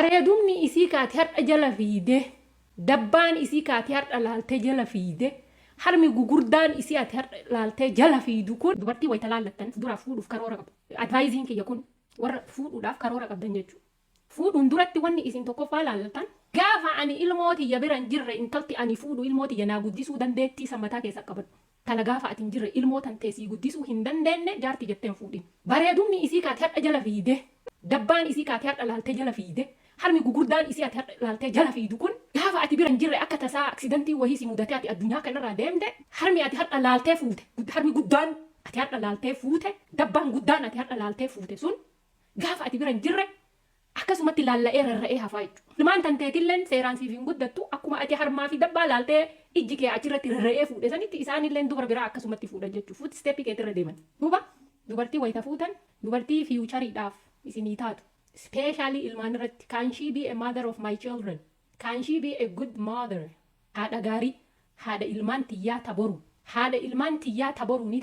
Bareedumni isii kaati har'a jala fiide, dabbaan isii kaati har'a laaltee jala fiide, harmi gugurdaan isii ati har'a laaltee jala fiidu kun. Dubartii wayita laallattan duraa fuudhuuf karoora qabu. Advice-iin kiyya kun warra fuudhuudhaaf karoora qabdan jechuudha. Fuudhuun duratti wanni isin tokkoffaa laaltan, gaafa ani ilmoo tiyya bira hin jirre intalti ani fuudhu ilmoo tiyya naa guddisuu dandeettii san mataa keessa qabadhu. Tana gaafa ati hin jirre ilmoo tantee sii guddisuu hin dandeenne jaarti jettee hin fuudhin. Bareedumni isii kaati har'a jala fiide, dabbaan isii kaati har'a laaltee jala fiide, harmi gugurdaan isii ati har'a laaltee jala fiidu kun gaafa ati bira hin jirre akka tasaa aksidantiin wahii si mudatee ati addunyaa kanarraa deemte, harmi ati har'a laaltee fuute, harmi guddaan ati har'a laaltee fuute, dabbaan guddaan ati har'a laaltee fuute sun gaafa ati bira hin jirre akkasumatti laalla'ee rarra'ee hafaa jechuudha. Ilmaan tanteetilleen seeraan siif hin guddattu, akkuma ati harmaa fi dabbaa laaltee ijji kee achirratti rarra'ee fuudhe sanitti isaanilleen dubra biraa akkasumatti fuudhan jechuudha. Footstep keetirra deeman. Duuba dubartii wayita fuutan dubartii futureiidhaaf isinii taatu. Especially ilmaan irratti, can she be a mother of my children? Can she be a good mother? Haadha gaarii, haadha ilmaan tiyyaa taboru. Haadha ilmaan tiyyaa taboru ni